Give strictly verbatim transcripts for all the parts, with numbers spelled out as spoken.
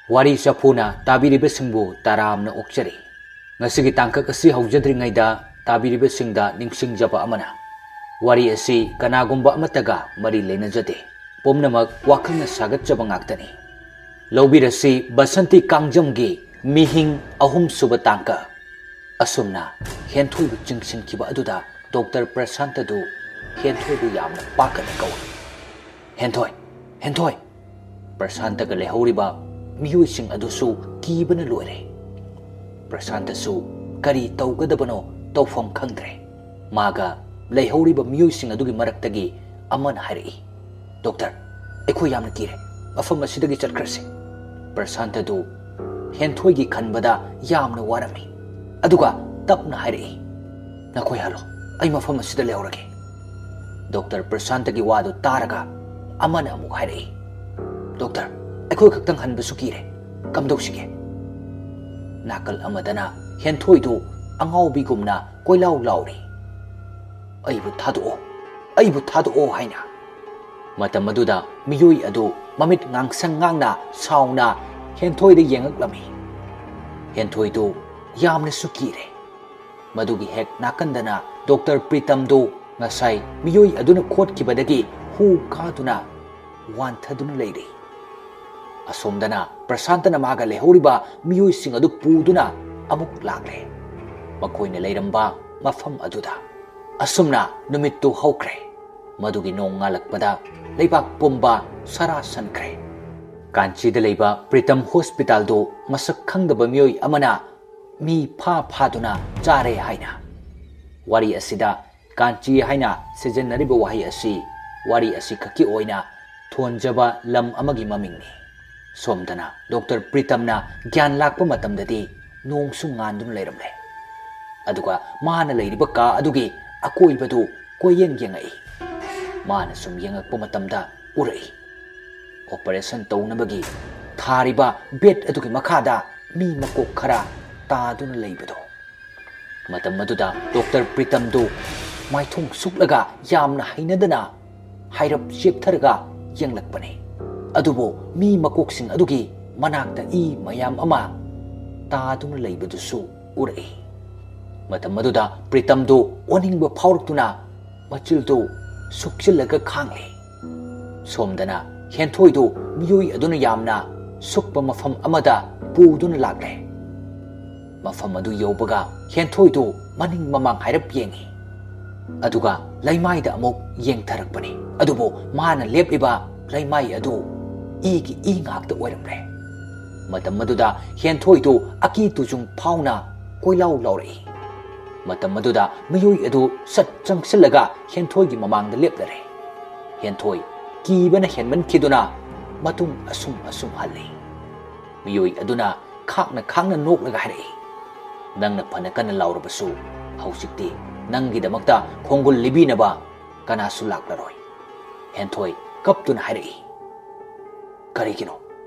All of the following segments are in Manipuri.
ꯋꯥꯔꯤ ꯆꯐꯨꯅ ꯇꯥꯕꯤꯔꯤꯕꯁꯤꯡꯕꯨ ꯇꯔꯥꯝꯅ ꯑꯣꯛꯆꯔꯤ꯫ ꯉꯁꯤꯒꯤ ꯇꯥꯡꯀꯛ ꯑꯁꯤ ꯍꯧꯖꯗ꯭ꯔꯤꯉꯩꯗ ꯇꯥꯕꯤꯔꯤꯕꯁꯤꯡꯗ ꯅꯤꯡꯁꯤꯡꯖꯕ ꯑꯃꯅ, ꯋꯥꯔꯤ ꯑꯁꯤ ꯀꯅꯥꯒꯨꯝꯕ ꯑꯃꯠꯇꯒ ꯃꯔꯤ ꯂꯩꯅꯖꯗꯦ꯫ ꯄꯨꯝꯅꯃꯛ ꯋꯥꯈꯜꯅ ꯁꯥꯒꯠꯆꯕ ꯉꯥꯛꯇꯅꯤ꯫ ꯂꯧꯕꯤꯔꯁꯤ ꯕꯁꯟꯇꯤ ꯀꯥꯡꯖꯝꯒꯤ ꯃꯤꯍꯤꯡ ꯑꯍꯨꯝꯁꯨꯕ ꯇꯥꯡꯀꯛ꯫ ꯑꯁꯨꯝꯅ ꯍꯦꯟꯊꯣꯏꯕ ꯆꯤꯡꯁꯤꯟꯈꯤꯕ ꯑꯗꯨꯗ ꯗꯣꯛꯇꯔ ꯄ꯭ꯔꯁꯥꯟꯇꯗꯨ ꯍꯦꯟꯊꯣꯏꯕꯨ ꯌꯥꯝꯅ ꯄꯥꯈꯠꯅ ꯀꯧꯏ꯫ "ꯍꯦꯟꯊꯣꯏ! ꯍꯦꯟꯊꯣꯏ!" ꯄ꯭ꯔꯁꯥꯟꯇꯒ ꯂꯩꯍꯧꯔꯤꯕ ꯃꯤꯑꯣꯏꯁꯤꯡ ꯑꯗꯨꯁꯨ ꯀꯤꯕꯅ ꯂꯣꯏꯔꯦ꯫ ꯄ꯭ꯔꯁꯥꯟꯇꯁꯨ ꯀꯔꯤ ꯇꯧꯒꯗꯕꯅꯣ ꯇꯧꯐꯝ ꯈꯪꯗ꯭ꯔꯦ꯫ ꯃꯥꯒ ꯂꯩꯍꯧꯔꯤꯕ ꯃꯤꯑꯣꯏꯁꯤꯡ ꯑꯗꯨꯒꯤ ꯃꯔꯛꯇꯒꯤ ꯑꯃꯅ ꯍꯥꯏꯔꯛꯏ, "ꯗꯣꯛꯇꯔ, ꯑꯩꯈꯣꯏ ꯌꯥꯝꯅ ꯀꯤꯔꯦ꯫ ꯃꯐꯝ ꯑꯁꯤꯗꯒꯤ ꯆꯠꯈ꯭ꯔꯁꯤ꯫" ꯄ꯭ꯔꯁꯥꯟꯇꯗꯨ ꯍꯦꯟꯊꯣꯏꯒꯤ ꯈꯟꯕꯗ ꯌꯥꯝꯅ ꯋꯥꯔꯝꯃꯤ꯫ ꯑꯗꯨꯒ ꯇꯞꯅ ꯍꯥꯏꯔꯛꯏ, "ꯅꯈꯣꯏ ꯍꯜꯂꯣ, ꯑꯩ ꯃꯐꯝ ꯑꯁꯤꯗ ꯂꯩꯍꯧꯔꯒꯦ꯫" ꯗꯣꯛꯇꯔ ꯄ꯭ꯔꯁꯥꯟꯇꯒꯤ ꯋꯥꯗꯨ ꯇꯥꯔꯒ ꯑꯃꯅ ꯑꯃꯨꯛ ꯍꯥꯏꯔꯛꯏ, "ꯗꯣꯛꯇꯔ, ꯑꯩꯈꯣꯏ ꯈꯛꯇꯪ ꯍꯟꯕꯁꯨ ꯀꯤꯔꯦ꯫ ꯀꯝꯗꯧꯁꯤꯒꯦ?" ꯅꯥꯀꯜ ꯑꯃꯗꯅ ꯍꯦꯟꯊꯣꯏꯗꯨ ꯑꯉꯥꯎꯕꯤꯒꯨꯝꯅ ꯀꯣꯏꯂꯥꯎ ꯂꯥꯎꯔꯤ, "ꯑꯩꯕꯨ ꯊꯥꯗꯣꯛꯑꯣ, ꯑꯩꯕꯨ ꯊꯥꯗꯣꯛꯑꯣ" ꯍꯥꯏꯅ꯫ ꯃꯇꯝ ꯑꯗꯨꯗ ꯃꯤꯑꯣꯏ ꯑꯗꯨ ꯃꯃꯤꯠ ꯉꯥꯡꯁꯪ ꯉꯥꯡꯅ ꯁꯥꯎꯅ ꯍꯦꯟꯊꯣꯏꯗ ꯌꯦꯡꯉꯛꯂꯝꯃꯤ꯫ ꯍꯦꯟꯊꯣꯏꯗꯨ ꯌꯥꯝꯅꯁꯨ ꯀꯤꯔꯦ꯫ ꯃꯗꯨꯒꯤ ꯍꯦꯛ ꯅꯥꯀꯟꯗꯅ ꯗꯣꯛꯇꯔ ꯄ꯭ꯔꯤꯇꯝꯗꯨ ꯉꯁꯥꯏ ꯃꯤꯑꯣꯏ ꯑꯗꯨꯅ ꯈꯣꯠꯈꯤꯕꯗꯒꯤ ꯍꯨ ꯀꯥꯗꯨꯅ ꯋꯥꯟꯊꯗꯨꯅ ꯂꯩꯔꯤ꯫ ꯑꯁꯣꯝꯗꯅ ꯄ꯭ꯔꯁꯥꯟꯇꯅ ꯃꯥꯒ ꯂꯩꯍꯧꯔꯤꯕ ꯃꯤꯑꯣꯏꯁꯤꯡ ꯑꯗꯨ ꯄꯨꯗꯨꯅ ꯑꯃꯨꯛ ꯂꯥꯛꯂꯦ, ꯃꯈꯣꯏꯅ ꯂꯩꯔꯝꯕ ꯃꯐꯝ ꯑꯗꯨꯗ꯫ ꯑꯁꯨꯝꯅ ꯅꯨꯃꯤꯠꯇꯨ ꯍꯧꯈ꯭ꯔꯦ꯫ ꯃꯗꯨꯒꯤ ꯅꯣꯡ ꯉꯥꯜꯂꯛꯄꯗ ꯂꯩꯕꯥꯛ ꯄꯨꯝꯕ ꯁꯔꯥ ꯁꯟꯈ꯭ꯔꯦ꯫ ꯀꯥꯟꯆꯤꯗ ꯂꯩꯕ ꯄ꯭ꯔꯤꯇꯝ ꯍꯣꯁꯄꯤꯇꯥꯜꯗꯨ ꯃꯁꯛ ꯈꯪꯗꯕ ꯃꯤꯑꯣꯏ ꯑꯃꯅ ꯃꯤ ꯐꯥ ꯐꯥꯗꯨꯅ ꯆꯥꯔꯦ ꯍꯥꯏꯅ꯫ ꯋꯥꯔꯤ ꯑꯁꯤꯗ ꯀꯥꯟꯆꯤ ꯍꯥꯏꯅ ꯁꯤꯖꯤꯟꯅꯔꯤꯕ ꯋꯥꯍꯩ ꯑꯁꯤ ꯋꯥꯔꯤ ꯑꯁꯤꯈꯛꯀꯤ ꯑꯣꯏꯅ ꯊꯣꯟꯖꯕ ꯂꯝ ꯑꯃꯒꯤ ꯃꯃꯤꯡꯅꯤ꯫ ꯁꯣꯝꯗꯅ ꯗꯣꯛꯇꯔ ꯄ꯭ꯔꯤꯇꯝꯅ ꯒ꯭ꯌꯥꯟ ꯂꯥꯛꯄ ꯃꯇꯝꯗꯗꯤ ꯅꯣꯡꯁꯨ ꯉꯥꯟꯗꯨꯅ ꯂꯩꯔꯝꯂꯦ꯫ ꯑꯗꯨꯒ ꯃꯥꯅ ꯂꯩꯔꯤꯕ ꯀꯥ ꯑꯗꯨꯒꯤ ꯑꯀꯣꯏꯕꯗꯨ ꯀꯣꯏꯌꯦꯡ ꯌꯦꯡꯉꯛꯏ꯫ ꯃꯥꯅ ꯁꯨꯝ ꯌꯦꯡꯉꯛꯄ ꯃꯇꯝꯗ ꯎꯔꯛꯏ, ꯑꯣꯄꯔꯦꯁꯟ ꯇꯧꯅꯕꯒꯤ ꯊꯥꯔꯤꯕ ꯕꯦꯗ ꯑꯗꯨꯒꯤ ꯃꯈꯥꯗ ꯃꯤ ꯃꯀꯣꯛ ꯈꯔ ꯇꯥꯗꯨꯅ ꯂꯩꯕꯗꯣ꯫ ꯃꯇꯝ ꯑꯗꯨꯗ ꯗꯣꯛꯇꯔ ꯄ꯭ꯔꯤꯇꯝꯗꯨ ꯃꯥꯏꯊꯣꯡ ꯁꯨꯛꯂꯒ ꯌꯥꯝꯅ ꯍꯩꯅꯗꯅ ꯍꯥꯏꯔꯞ ꯆꯦꯞꯊꯔꯒ ꯌꯦꯡꯂꯛꯄꯅꯤ꯫ ꯑꯗꯨꯕꯨ ꯃꯤ ꯃꯀꯣꯛꯁꯤꯡ ꯑꯗꯨꯒꯤ ꯃꯅꯥꯛꯇ ꯏ ꯃꯌꯥꯝ ꯑꯃ ꯇꯥꯗꯨꯅ ꯂꯩꯕꯗꯨꯁꯨ ꯎꯔꯛꯏ꯫ ꯃꯇꯝ ꯑꯗꯨꯗ ꯄ꯭ꯔꯤꯇꯝꯗꯨ ꯑꯣꯅꯤꯡꯕ ꯐꯥꯎꯔꯛꯇꯨꯅ ꯃꯆꯤꯜꯗꯨ ꯁꯨꯛꯆꯤꯜꯂꯒ ꯈꯥꯡꯂꯦ꯫ ꯁꯣꯝꯗꯅ ꯍꯦꯟꯊꯣꯏꯗꯨ ꯃꯤꯑꯣꯏ ꯑꯗꯨꯅ ꯌꯥꯝꯅ ꯁꯨꯛꯄ ꯃꯐꯝ ꯑꯃꯗ ꯄꯨꯗꯨꯅ ꯂꯥꯛꯂꯦ꯫ ꯃꯐꯝ ꯑꯗꯨ ꯌꯧꯕꯒ ꯍꯦꯟꯊꯣꯏꯗꯨ ꯃꯅꯤꯡ ꯃꯃꯥꯡ ꯍꯥꯏꯔꯞ ꯌꯦꯡꯉꯤ꯫ ꯑꯗꯨꯒ ꯂꯩꯃꯥꯏꯗ ꯑꯃꯨꯛ ꯌꯦꯡꯊꯔꯛꯄꯅꯤ꯫ ꯑꯗꯨꯕꯨ ꯃꯥꯅ ꯂꯦꯞꯂꯤꯕ ꯂꯩꯃꯥꯏ ꯑꯗꯨ ꯏꯒꯤ ꯏ ꯉꯥꯛꯇ ꯑꯣꯏꯔꯝꯂꯦ꯫ ꯃꯇꯝ ꯑꯗꯨꯗ ꯍꯦꯟꯊꯣꯏꯗꯨ ꯑꯀꯤ ꯇꯨꯖꯨꯡ ꯐꯥꯎꯅ ꯀꯣꯏꯂꯥꯎ ꯂꯥꯎꯔꯛꯏ꯫ ꯃꯇꯝ ꯑꯗꯨꯗ ꯃꯤꯑꯣꯏ ꯑꯗꯨ ꯁꯠ ꯆꯪꯁꯤꯜꯂꯒ ꯍꯦꯟꯊꯣꯏꯒꯤ ꯃꯃꯥꯡꯗ ꯂꯦꯞꯂꯔꯦ꯫ ꯍꯦꯟꯊꯣꯏ ꯀꯤꯕꯅ ꯍꯦꯟꯃꯟꯈꯤꯗꯨꯅ ꯃꯇꯨꯡ ꯑꯁꯨꯝ ꯑꯁꯨꯝ ꯍꯜꯂꯤ꯫ ꯃꯤꯑꯣꯏ ꯑꯗꯨꯅ ꯈꯥꯡꯅ ꯈꯥꯡꯅ ꯅꯣꯛꯂꯒ ꯍꯥꯏꯔꯛꯏ, "ꯅꯪꯅ ꯐꯅ ꯀꯟꯅ ꯂꯥꯎꯔꯕꯁꯨ, ꯍꯧꯖꯤꯛꯇꯤ ꯅꯪꯒꯤꯗꯃꯛꯇ ꯈꯣꯡꯒꯨꯜ ꯂꯤꯕꯤꯅꯕ ꯀꯅꯥꯁꯨ ꯂꯥꯛꯂꯔꯣꯏ꯫" ꯍꯦꯟꯊꯣꯏ ꯀꯞꯇꯨꯅ ꯍꯥꯏꯔꯛꯏ, "ꯀꯔꯤꯒꯤꯅꯣ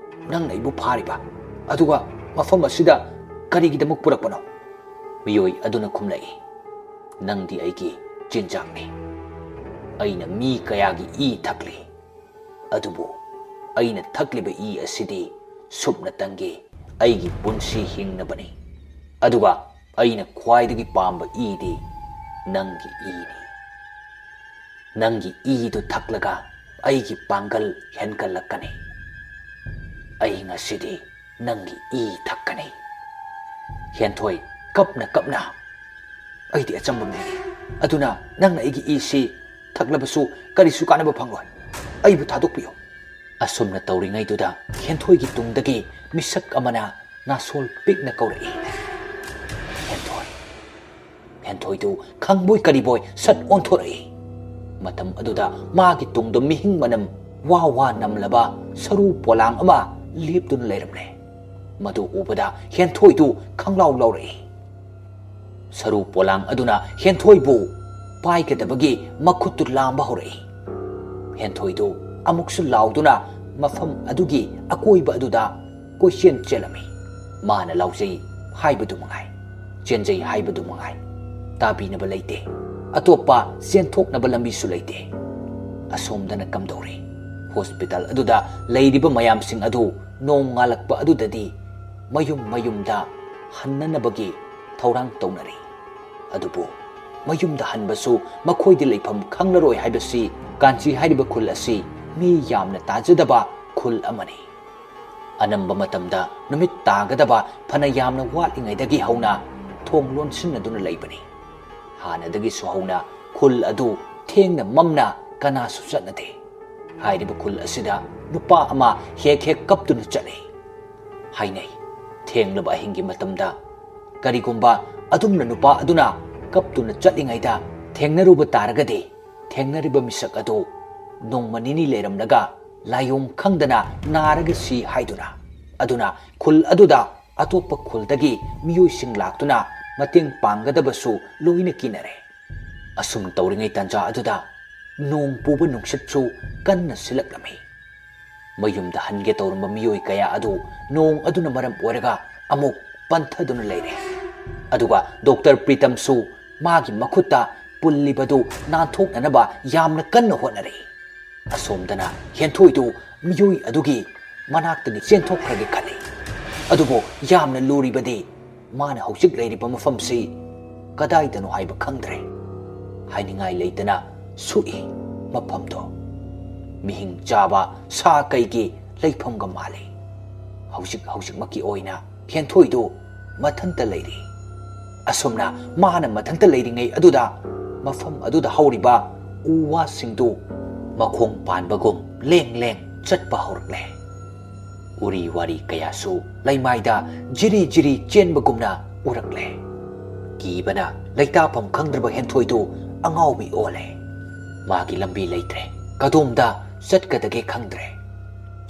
ꯅꯪꯅ ꯑꯩꯕꯨ ꯐꯥꯔꯤꯕ? ꯑꯗꯨꯒ ꯃꯐꯝ ꯑꯁꯤꯗ ꯀꯔꯤꯒꯤꯗꯃꯛ ꯄꯨꯔꯛꯄꯅꯣ?" ꯃꯤꯑꯣꯏ ꯑꯗꯨꯅ ꯈꯨꯝꯂꯛꯏ, "ꯅꯪꯗꯤ ꯑꯩꯒꯤ ꯆꯤꯟꯖꯥꯛꯅꯤ꯫ ꯑꯩꯅ ꯃꯤ ꯀꯌꯥꯒꯤ ꯏ ꯊꯛꯂꯤ꯫ ꯑꯗꯨꯕꯨ ꯑꯩꯅ ꯊꯛꯂꯤꯕ ꯏ ꯑꯁꯤꯗꯤ ꯁꯨꯞꯅꯇꯪꯒꯤ ꯑꯩꯒꯤ ꯄꯨꯟꯁꯤ ꯍꯤꯡꯅꯕꯅꯤ꯫ ꯑꯗꯨꯒ ꯑꯩꯅ ꯈ꯭ꯋꯥꯏꯗꯒꯤ ꯄꯥꯝꯕ ꯏꯗꯤ ꯅꯪꯒꯤ ꯏꯅꯤ꯫ ꯅꯪꯒꯤ ꯏꯗꯨ ꯊꯛꯂꯒ ꯑꯩꯒꯤ ꯄꯥꯡꯒꯜ ꯍꯦꯟꯒꯠꯂꯛꯀꯅꯤ꯫ ꯑꯩ ꯉꯁꯤꯗꯤ ꯅꯪꯒꯤ ꯏ ꯊꯛꯀꯅꯤ꯫" ꯍꯦꯟꯊꯣꯏ ꯀꯞꯅ ꯀꯞꯅ, "ꯑꯩꯗꯤ ꯑꯆꯝꯕ ꯃꯤꯅꯤ, ꯑꯗꯨꯅ ꯅꯪꯅ ꯑꯩꯒꯤ ꯏꯁꯤ ꯊꯛꯂꯕꯁꯨ ꯀꯔꯤꯁꯨ ꯀꯥꯟꯅꯕ ꯐꯪꯂꯣꯏ꯫ ꯑꯩꯕꯨ ꯊꯥꯗꯣꯛꯄꯤꯌꯨ꯫" ꯑꯁꯨꯝꯅ ꯇꯧꯔꯤꯉꯩꯗꯨꯗ ꯍꯦꯟꯊꯣꯏꯒꯤ ꯇꯨꯡꯗꯒꯤ ꯃꯤꯁꯛ ꯑꯃꯅ ꯅꯥꯁꯣꯜ ꯄꯤꯛꯅ ꯀꯧꯔꯛꯏ, "ꯍꯦꯟꯊꯣꯏ, ꯍꯦꯟꯊꯣꯏꯗꯨ ꯈꯪꯕꯣꯏ ꯀꯔꯤꯕꯣꯏ ꯁꯠ ꯑꯣꯟꯊꯣꯔꯛꯏ꯫ ꯃꯇꯝ ꯑꯗꯨꯗ ꯃꯥꯒꯤ ꯇꯨꯡꯗ ꯃꯤꯍꯤꯡ ꯃꯅꯝ ꯋꯥ ꯋꯥ ꯅꯝꯂꯕ ꯁꯔꯨ ꯄꯣꯂꯥꯡ ꯑꯃ ꯂꯦꯞꯇꯨꯅ ꯂꯩꯔꯝꯂꯦ꯫ ꯃꯗꯨ ꯎꯕꯗ ꯍꯦꯟꯊꯣꯏꯗꯨ ꯈꯪꯂꯥꯎ ꯂꯥꯎꯔꯛꯏ꯫ ꯁꯔꯨ ꯄꯣꯂꯥꯡ ꯑꯗꯨꯅ ꯍꯦꯟꯊꯣꯏꯕꯨ ꯄꯥꯏꯒꯗꯕꯒꯤ ꯃꯈꯨꯠꯇꯨ ꯂꯥꯝꯕ ꯍꯧꯔꯛꯏ꯫ ꯍꯦꯟꯊꯣꯏꯗꯨ ꯑꯃꯨꯛꯁꯨ ꯂꯥꯎꯗꯨꯅ ꯃꯐꯝ ꯑꯗꯨꯒꯤ ꯑꯀꯣꯏꯕ ꯑꯗꯨꯗ ꯀꯣꯏꯆꯦꯟ ꯆꯦꯜꯂꯝꯃꯤ꯫ ꯃꯥꯅ ꯂꯥꯎꯖꯩ ꯍꯥꯏꯕꯗꯨ ꯃꯉꯥꯏ, ꯆꯦꯟꯖꯩ ꯍꯥꯏꯕꯗꯨ ꯃꯉꯥꯏ꯫ ꯇꯥꯕꯤꯅꯕ ꯂꯩꯇꯦ꯫ ꯑꯇꯣꯞꯄ ꯆꯦꯟꯊꯣꯛꯅꯕ ꯂꯝꯕꯤꯁꯨ ꯂꯩꯇꯦ꯫ ꯑꯁꯣꯝꯗꯅ ꯀꯝꯗꯧꯔꯤ? ꯍꯣꯁꯄꯤꯇꯥꯜ ꯑꯗꯨꯗ ꯂꯩꯔꯤꯕ ꯃꯌꯥꯝꯁꯤꯡ ꯑꯗꯨ ꯅꯣꯡꯉꯥꯜꯂꯛꯄ ꯑꯗꯨꯗꯗꯤ ꯃꯌꯨꯝ ꯃꯌꯨꯝꯗ ꯍꯟꯅꯅꯕꯒꯤ ꯊꯧꯔꯥꯡ ꯇꯧꯅꯔꯤ꯫ ꯑꯗꯨꯕꯨ ꯃꯌꯨꯝꯗ ꯍꯟꯕꯁꯨ ꯃꯈꯣꯏꯗꯤ ꯂꯩꯐꯝ ꯈꯪꯂꯔꯣꯏ ꯍꯥꯏꯕꯁꯤ ꯀꯥꯟꯆꯤ ꯍꯥꯏꯔꯤꯕ ꯈꯨꯜ ꯑꯁꯤ ꯃꯤ ꯌꯥꯝꯅ ꯇꯥꯖꯗꯕ ꯈꯨꯜ ꯑꯃꯅꯤ꯫ ꯑꯅꯝꯕ ꯃꯇꯝꯗ ꯅꯨꯃꯤꯠ ꯇꯥꯒꯗꯕ ꯐꯅ ꯌꯥꯝꯅ ꯋꯥꯠꯂꯤꯉꯩꯗꯒꯤ ꯍꯧꯅ ꯊꯣꯡ ꯂꯣꯟꯁꯤꯟꯅꯗꯨꯅ ꯂꯩꯕꯅꯤ꯫ ꯍꯥꯟꯅꯗꯒꯤꯁꯨ ꯍꯧꯅ ꯈꯨꯜ ꯑꯗꯨ ꯊꯦꯡꯅ ꯃꯝꯅ ꯀꯅꯥꯁꯨ ꯆꯠꯅꯗꯦ꯫ ꯍꯥꯏꯔꯤꯕ ꯈꯨꯜ ꯑꯁꯤꯗ ꯅꯨꯄꯥ ꯑꯃ ꯍꯦꯛ ꯍꯦꯛ ꯀꯞꯇꯨꯅ ꯆꯠꯂꯤ꯫ ꯍꯥꯏꯅꯩ, ꯊꯦꯡꯂꯕ ꯑꯍꯤꯡꯒꯤ ꯃꯇꯝꯗ ꯀꯔꯤꯒꯨꯝꯕ ꯑꯗꯨꯝꯅ ꯅꯨꯄꯥ ꯑꯗꯨꯅ ꯀꯞꯇꯨꯅ ꯆꯠꯂꯤꯉꯩꯗ ꯊꯦꯡꯅꯔꯨꯕ ꯇꯥꯔꯒꯗꯤ, ꯊꯦꯡꯅꯔꯤꯕ ꯃꯤꯁꯛ ꯑꯗꯨ ꯅꯣꯡꯃ ꯅꯤꯅꯤ ꯂꯩꯔꯝꯂꯒ ꯂꯥꯏꯑꯣꯡ ꯈꯪꯗꯅ ꯅꯥꯔꯒ ꯁꯤ ꯍꯥꯏꯗꯨꯅ, ꯑꯗꯨꯅ ꯈꯨꯜ ꯑꯗꯨꯗ ꯑꯇꯣꯞꯄ ꯈꯨꯜꯗꯒꯤ ꯃꯤꯑꯣꯏꯁꯤꯡ ꯂꯥꯛꯇꯨꯅ ꯃꯇꯦꯡ ꯄꯥꯡꯒꯗꯕꯁꯨ ꯂꯣꯏꯅ ꯀꯤꯅꯔꯦ꯫ ꯑꯁꯨꯝ ꯇꯧꯔꯤꯉꯩ ꯇꯥꯟꯖꯥ ꯑꯗꯨꯗ ꯅꯣꯡ ꯄꯨꯕ ꯅꯨꯡꯁꯤꯠꯁꯨ ꯀꯟꯅ ꯁꯤꯜꯂꯛꯂꯝꯃꯤ꯫ ꯃꯌꯨꯝꯗ ꯍꯟꯒꯦ ꯇꯧꯔꯝꯕ ꯃꯤꯑꯣꯏ ꯀꯌꯥ ꯑꯗꯨ ꯅꯣꯡ ꯑꯗꯨꯅ ꯃꯔꯝ ꯑꯣꯏꯔꯒ ꯑꯃꯨꯛ ꯄꯟꯊꯗꯨꯅ ꯂꯩꯔꯦ꯫ ꯑꯗꯨꯒ ꯗꯣꯛꯇꯔ ꯄ꯭ꯔꯤꯇꯝꯁꯨ ꯃꯥꯒꯤ ꯃꯈꯨꯠꯇ ꯄꯨꯜꯂꯤꯕꯗꯨ ꯅꯥꯟꯊꯣꯛꯅꯅꯕ ꯌꯥꯝꯅ ꯀꯟꯅ ꯍꯣꯠꯅꯔꯤ꯫ ꯑꯁꯣꯝꯗꯅ ꯍꯦꯟꯊꯣꯏꯗꯨ ꯃꯤꯑꯣꯏ ꯑꯗꯨꯒꯤ ꯃꯅꯥꯛꯇꯒꯤ ꯆꯦꯟꯊꯣꯛꯈ꯭ꯔꯒꯦ ꯈꯜꯂꯤ꯫ ꯑꯗꯨꯕꯨ ꯌꯥꯝꯅ ꯂꯨꯔꯤꯕꯗꯤ ꯃꯥꯅ ꯍꯧꯖꯤꯛ ꯂꯩꯔꯤꯕ ꯃꯐꯝꯁꯤ ꯀꯗꯥꯏꯗꯅꯣ ꯍꯥꯏꯕ ꯈꯪꯗ꯭ꯔꯦ꯫ ꯍꯥꯏꯅꯤꯡꯉꯥꯏ ꯂꯩꯇꯅ ꯁꯨꯛꯏ ꯃꯐꯝꯗꯣ꯫ ꯃꯤꯍꯤꯡ ꯆꯥꯕ ꯁꯥ ꯀꯩꯒꯤ ꯂꯩꯐꯝꯒ ꯃꯥꯜꯂꯤ꯫ ꯍꯧꯖꯤꯛ ꯍꯧꯖꯤꯛꯃꯛꯀꯤ ꯑꯣꯏꯅ ꯍꯦꯟꯊꯣꯏꯗꯨ ꯃꯊꯟꯇ ꯂꯩꯔꯤ꯫ ꯑꯁꯨꯝꯅ ꯃꯥꯅ ꯃꯊꯟꯇ ꯂꯩꯔꯤꯉꯩ ꯑꯗꯨꯗ ꯃꯐꯝ ꯑꯗꯨꯗ ꯍꯧꯔꯤꯕ ꯎ ꯋꯥꯁꯤꯡꯗꯨ ꯃꯈꯣꯡ ꯄꯥꯟꯕꯒꯨꯝ ꯂꯦꯡ ꯂꯦꯡ ꯆꯠꯄ ꯍꯧꯔꯛꯂꯦ꯫ ꯎꯔꯤ ꯋꯥꯔꯤ ꯀꯌꯥꯁꯨ ꯂꯩꯃꯥꯏꯗ ꯖꯤꯔꯤ ꯖꯤꯔꯤ ꯆꯦꯟꯕꯒꯨꯝꯅ ꯎꯔꯛꯂꯦ꯫ ꯀꯤꯕꯅ ꯂꯩꯇꯥꯐꯝ ꯈꯪꯗ꯭ꯔꯕ ꯍꯦꯟꯊꯣꯏꯗꯨ ꯑꯉꯥꯎꯕꯤ ꯑꯣꯜꯂꯦ꯫ ꯃꯥꯒꯤ ꯂꯝꯕꯤ ꯂꯩꯇ꯭ꯔꯦ꯫ ꯀꯗꯣꯝꯗ ꯆꯠꯀꯗꯒꯦ ꯈꯪꯗ꯭ꯔꯦ꯫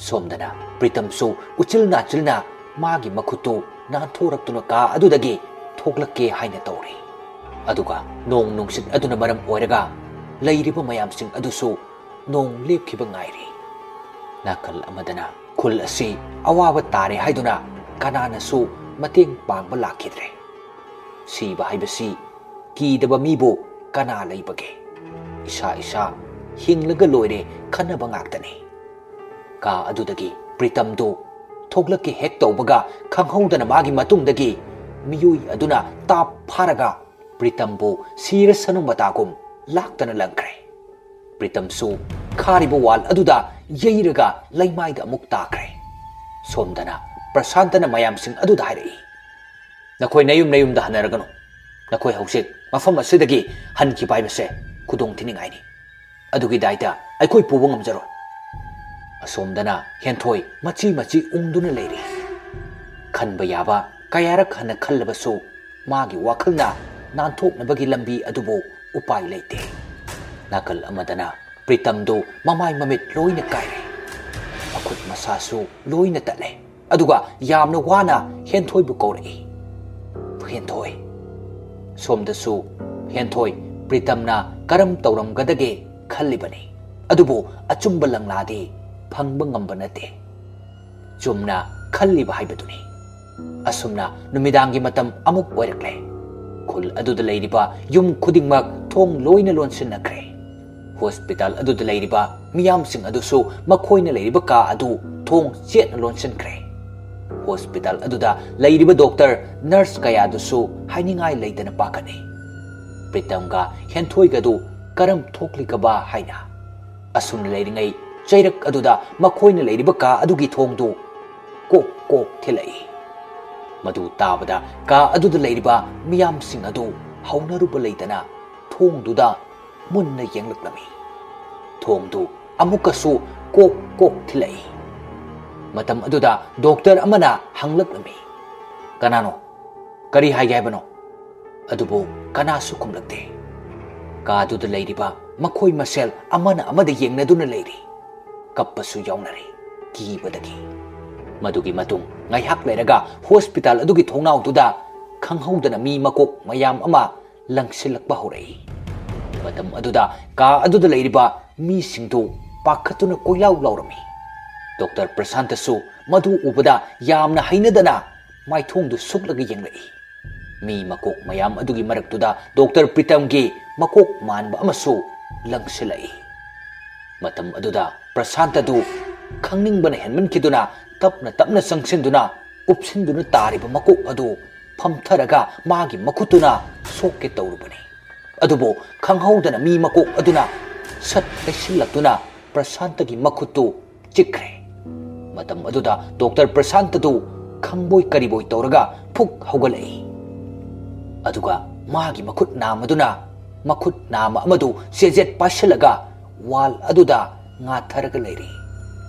ꯁꯣꯝꯗꯅ ꯄ꯭ꯔꯤꯇꯝꯁꯨ ꯎꯆꯤꯜ ꯅꯥꯆꯤꯜꯅ ꯃꯥꯒꯤ ꯃꯈꯨꯠꯇꯨ ꯅꯥꯟꯊꯣꯔꯛꯇꯨꯅ ꯀꯥ ꯑꯗꯨꯗꯒꯤ ꯊꯣꯛꯂꯛꯀꯦ ꯍꯥꯏꯅ ꯇꯧꯔꯤ꯫ ꯑꯗꯨꯒ ꯅꯣꯡ ꯅꯨꯡꯁꯤꯠ ꯑꯗꯨꯅ ꯃꯔꯝ ꯑꯣꯏꯔꯒ ꯂꯩꯔꯤꯕ ꯃꯌꯥꯝꯁꯤꯡ ꯑꯗꯨꯁꯨ ꯅꯣꯡ ꯂꯦꯞꯈꯤꯕ ꯉꯥꯏꯔꯤ꯫ ꯅꯥꯀꯜ ꯑꯃꯗꯅ ꯈꯨꯜ ꯑꯁꯤ ꯑꯋꯥꯕ ꯇꯥꯔꯦ ꯍꯥꯏꯗꯨꯅ ꯀꯅꯥꯅꯁꯨ ꯃꯇꯦꯡ ꯄꯥꯡꯕ ꯂꯥꯛꯈꯤꯗ꯭ꯔꯦ꯫ ꯁꯤꯕ ꯍꯥꯏꯕꯁꯤ ꯀꯤꯗꯕ ꯃꯤꯕꯨ ꯀꯅꯥ ꯂꯩꯕꯒꯦ? ꯏꯁꯥ ꯏꯁꯥ ꯍꯤꯡꯂꯒ ꯂꯣꯏꯔꯦ ꯈꯟꯅꯕ ꯉꯥꯛꯇꯅꯤ꯫ ꯀꯥ ꯑꯗꯨꯗꯒꯤ ꯄ꯭ꯔꯤꯇꯝꯗꯨ ꯊꯣꯛꯂꯛꯀꯦ ꯍꯦꯛ ꯇꯧꯕꯒ, ꯈꯪꯍꯧꯗꯅ ꯃꯥꯒꯤ ꯃꯇꯨꯡꯗꯒꯤ ꯃꯤꯑꯣꯏ ꯑꯗꯨꯅ ꯇꯥꯞ ꯐꯥꯔꯒ ꯄ꯭ꯔꯤꯇꯝꯕꯨ ꯁꯤꯔꯁꯅꯨ ꯃꯇꯥꯒꯨꯝ ꯂꯥꯛꯇꯅ ꯂꯪꯈ꯭ꯔꯦ꯫ ꯄ꯭ꯔꯤꯇꯝꯁꯨ ꯈꯥꯔꯤꯕ ꯋꯥꯜ ꯑꯗꯨꯗ ꯌꯩꯔꯒ ꯂꯩꯃꯥꯏꯗ ꯑꯃꯨꯛ ꯇꯥꯈ꯭ꯔꯦ꯫ ꯁꯣꯝꯗꯅ ꯄ꯭ꯔꯁꯥꯟꯇꯅ ꯃꯌꯥꯝꯁꯤꯡ ꯑꯗꯨꯗ ꯍꯥꯏꯔꯛꯏ, "ꯅꯈꯣꯏ ꯅꯌꯨꯝ ꯅꯌꯨꯝꯗ ꯍꯟꯅꯔꯒꯅꯨ꯫ ꯅꯈꯣꯏ ꯍꯧꯖꯤꯛ ꯃꯐꯝ ꯑꯁꯤꯗꯒꯤ ꯍꯟꯈꯤꯕ ꯍꯥꯏꯕꯁꯦ ꯈꯨꯗꯣꯡ ꯊꯤꯅꯤꯡꯉꯥꯏꯅꯤ꯫ ꯑꯗꯨꯒꯤ ꯗꯥꯏꯇ ꯑꯩꯈꯣꯏ ꯄꯨꯕ ꯉꯝꯖꯔꯣꯏ"꯫ ꯑꯁꯣꯝꯗꯅ ꯍꯦꯟꯊꯣꯏ ꯃꯆꯤ ꯃꯆꯤ ꯎꯪꯗꯨꯅ ꯂꯩꯔꯤ꯫ ꯈꯟꯕ ꯌꯥꯕ ꯀꯌꯥꯔꯛ ꯍꯟꯅ ꯈꯜꯂꯕꯁꯨ ꯃꯥꯒꯤ ꯋꯥꯈꯜꯅ ꯅꯥꯟꯊꯣꯛꯅꯕꯒꯤ ꯂꯝꯕꯤ ꯑꯗꯨꯕꯨ ꯎꯄꯥꯏ ꯂꯩꯇꯦ꯫ ꯅꯥꯀꯜ ꯑꯃꯗꯅ ꯄ꯭ꯔꯤꯇꯝꯗꯨ ꯃꯃꯥꯏ ꯃꯃꯤꯠ ꯂꯣꯏꯅ ꯀꯥꯏꯔꯦ꯫ ꯃꯈꯨꯠ ꯃꯁꯥꯁꯨ ꯂꯣꯏꯅ ꯇꯠꯂꯦ꯫ ꯑꯗꯨꯒ ꯌꯥꯝꯅ ꯋꯥꯅ ꯍꯦꯟꯊꯣꯏꯕꯨ ꯀꯧꯔꯛꯏ, "ꯍꯦꯟꯊꯣꯏ"꯫ ꯁꯣꯝꯗꯁꯨ ꯍꯦꯟꯊꯣꯏ ꯄ꯭ꯔꯤꯇꯝꯅ ꯀꯔꯝ ꯇꯧꯔꯝꯒꯗꯒꯦ ꯈꯜꯂꯤꯕꯅꯤ꯫ ꯑꯗꯨꯕꯨ ꯑꯆꯨꯝꯕ ꯂꯪꯂꯥꯗꯤ ꯐꯪꯕ ꯉꯝꯕ ꯅꯠꯇꯦ꯫ ꯆꯨꯝꯅ ꯈꯜꯂꯤꯕ ꯍꯥꯏꯕꯗꯨꯅꯤ꯫ ꯑꯁꯨꯝꯅ ꯅꯨꯃꯤꯗꯥꯡꯒꯤ ꯃꯇꯝ ꯑꯃꯨꯛ ꯑꯣꯏꯔꯛꯂꯦ꯫ ꯈꯨꯜ ꯑꯗꯨꯗ ꯂꯩꯔꯤꯕ ꯌꯨꯝ ꯈꯨꯗꯤꯡꯃꯛ ꯊꯣꯡ ꯂꯣꯏꯅ ꯂꯣꯟꯁꯤꯟꯅꯈ꯭ꯔꯦ꯫ ꯍꯣꯁꯄꯤꯇꯥꯜ ꯑꯗꯨꯗ ꯂꯩꯔꯤꯕ ꯃꯤꯌꯥꯝꯁꯤꯡ ꯑꯗꯨꯁꯨ ꯃꯈꯣꯏꯅ ꯂꯩꯔꯤꯕ ꯀꯥ ꯑꯗꯨ ꯊꯣꯡ ꯆꯦꯠꯅ ꯂꯣꯟꯁꯤꯟꯈ꯭ꯔꯦ꯫ ꯍꯣꯁꯄꯤꯇꯥꯜ ꯑꯗꯨꯗ ꯂꯩꯔꯤꯕ ꯗꯣꯛꯇꯔ, ꯅꯔꯁ ꯀꯌꯥꯗꯨꯁꯨ ꯍꯥꯏꯅꯤꯡꯉꯥꯏ ꯂꯩꯇꯅ ꯄꯥꯈꯠꯂꯤ꯫ ꯄ꯭ꯔꯤꯇꯝꯒ ꯍꯦꯟꯊꯣꯏꯒꯗꯨ ꯀꯔꯝ ꯊꯣꯛꯂꯤꯒꯕ ꯍꯥꯏꯅ꯫ ꯑꯁꯨꯝꯅ ꯂꯩꯔꯤꯉꯩ ꯆꯩꯔꯛ ꯑꯗꯨꯗ ꯃꯈꯣꯏꯅ ꯂꯩꯔꯤꯕ ꯀꯥ ꯑꯗꯨꯒꯤ ꯊꯣꯡꯗꯨ ꯀꯣꯛ ꯀꯣꯛ ꯊꯤꯜꯂꯛꯏ꯫ ꯃꯗꯨ ꯇꯥꯕꯗ ꯀꯥ ꯑꯗꯨꯗ ꯂꯩꯔꯤꯕ ꯃꯤꯌꯥꯝꯁꯤꯡ ꯑꯗꯨ ꯍꯧꯅꯔꯨꯕ ꯂꯩꯇꯅ ꯊꯣꯡꯗꯨꯗ ꯃꯨꯟꯅ ꯌꯦꯡꯂꯛꯂꯝꯃꯤ꯫ ꯊꯣꯡꯗꯨ ꯑꯃꯨꯛꯀꯁꯨ ꯀꯣꯛ ꯀꯣꯛ ꯊꯤꯜꯂꯛꯏ꯫ ꯃꯇꯝ ꯑꯗꯨꯗ ꯗꯣꯛꯇꯔ ꯑꯃꯅ ꯍꯪꯂꯛꯂꯝꯃꯤ, "ꯀꯅꯥꯅꯣ? ꯀꯔꯤ ꯍꯥꯏꯒꯦ ꯍꯥꯏꯕꯅꯣ?" ꯑꯗꯨꯕꯨ ꯀꯅꯥꯁꯨ ꯈꯨꯝꯂꯛꯇꯦ꯫ ꯀꯥꯗꯨꯗ ꯂꯩꯔꯤꯕ ꯃꯈꯣꯏ ꯃꯁꯦꯜ ꯑꯃꯅ ꯑꯃꯗ ꯌꯦꯡꯅꯗꯨꯅ ꯂꯩꯔꯤ꯫ ꯀꯞꯄꯁꯨ ꯌꯥꯎꯅꯔꯤ, ꯀꯤꯕꯗꯒꯤ꯫ ꯃꯗꯨꯒꯤ ꯃꯇꯨꯡ ꯉꯥꯏꯍꯥꯛ ꯂꯩꯔꯒ ꯍꯣꯁꯄꯤꯇꯥꯜ ꯑꯗꯨꯒꯤ ꯊꯣꯡꯅꯥꯎꯗꯨꯗ ꯈꯪꯍꯧꯗꯅ ꯃꯤ ꯃꯀꯣꯛ ꯃꯌꯥꯝ ꯑꯃ ꯂꯪꯁꯤꯜꯂꯛꯄ ꯍꯧꯔꯛꯏ꯫ ꯃꯇꯝ ꯑꯗꯨꯗ ꯀꯥ ꯑꯗꯨꯗ ꯂꯩꯔꯤꯕ ꯃꯤꯁꯤꯡꯗꯨ ꯄꯥꯈꯠꯇꯨꯅ ꯀꯣꯏꯂꯥꯎ ꯂꯥꯎꯔꯝꯃꯤ꯫ ꯗꯣꯛꯇꯔ ꯄ꯭ꯔꯁꯥꯟꯇꯁꯨ ꯃꯗꯨ ꯎꯕꯗ ꯌꯥꯝꯅ ꯍꯩꯅꯗꯅ ꯃꯥꯏꯊꯣꯡꯗꯨ ꯁꯨꯛꯂꯒ ꯌꯦꯡꯂꯛꯏ꯫ ꯃꯤ ꯃꯀꯣꯛ ꯃꯌꯥꯝ ꯑꯗꯨꯒꯤ ꯃꯔꯛꯇꯨꯗ ꯗꯣꯛꯇꯔ ꯄ꯭ꯔꯤꯇꯝꯒꯤ ꯃꯀꯣꯛ ꯃꯥꯟꯕ ꯑꯃꯁꯨ ꯂꯪꯁꯤꯜꯂꯛꯏ꯫ ꯃꯇꯝ ꯑꯗꯨꯗ ꯄ꯭ꯔꯁꯥꯟꯇꯗꯨ ꯈꯪꯅꯤꯡꯕꯅ ꯍꯦꯟꯃꯟꯈꯤꯗꯨꯅ ꯇꯞꯅ ꯇꯞꯅ ꯆꯪꯁꯤꯟꯗꯨꯅ ꯎꯞꯁꯤꯟꯗꯨꯅ ꯇꯥꯔꯤꯕ ꯃꯀꯣꯛ ꯑꯗꯨ ꯐꯝꯊꯔꯒ ꯃꯥꯒꯤ ꯃꯈꯨꯠꯇꯨꯅ ꯁꯣꯛꯀꯦ ꯇꯧꯔꯨꯕꯅꯤ꯫ ꯑꯗꯨꯕꯨ ꯈꯪꯍꯧꯗꯅ ꯃꯤ ꯃꯀꯣꯛ ꯑꯗꯨꯅ ꯁꯠ ꯂꯩꯁꯤꯜꯂꯛꯇꯨꯅ ꯄ꯭ꯔꯁꯥꯟꯇꯒꯤ ꯃꯈꯨꯠꯇꯨ ꯆꯤꯛꯈ꯭ꯔꯦ꯫ ꯃꯇꯝ ꯑꯗꯨꯗ ꯗꯣꯛꯇꯔ ꯄ꯭ꯔꯁꯥꯟꯇꯗꯨ ꯈꯪꯕꯣꯏ ꯀꯔꯤꯕꯣꯏ ꯇꯧꯔꯒ ꯐꯨꯛ ꯍꯧꯒꯠꯂꯛꯏ꯫ ꯑꯗꯨꯒ ꯃꯥꯒꯤ ꯃꯈꯨꯠ ꯅꯥꯝꯃꯗꯨꯅ ꯃꯈꯨꯠ ꯅꯥꯝꯃ ꯑꯃꯗꯨ ꯆꯦꯖꯦꯠ ꯄꯥꯏꯁꯤꯜꯂꯒ ꯋꯥꯜ ꯑꯗꯨꯗ ꯉꯥꯊꯔꯒ ꯂꯩꯔꯤ꯫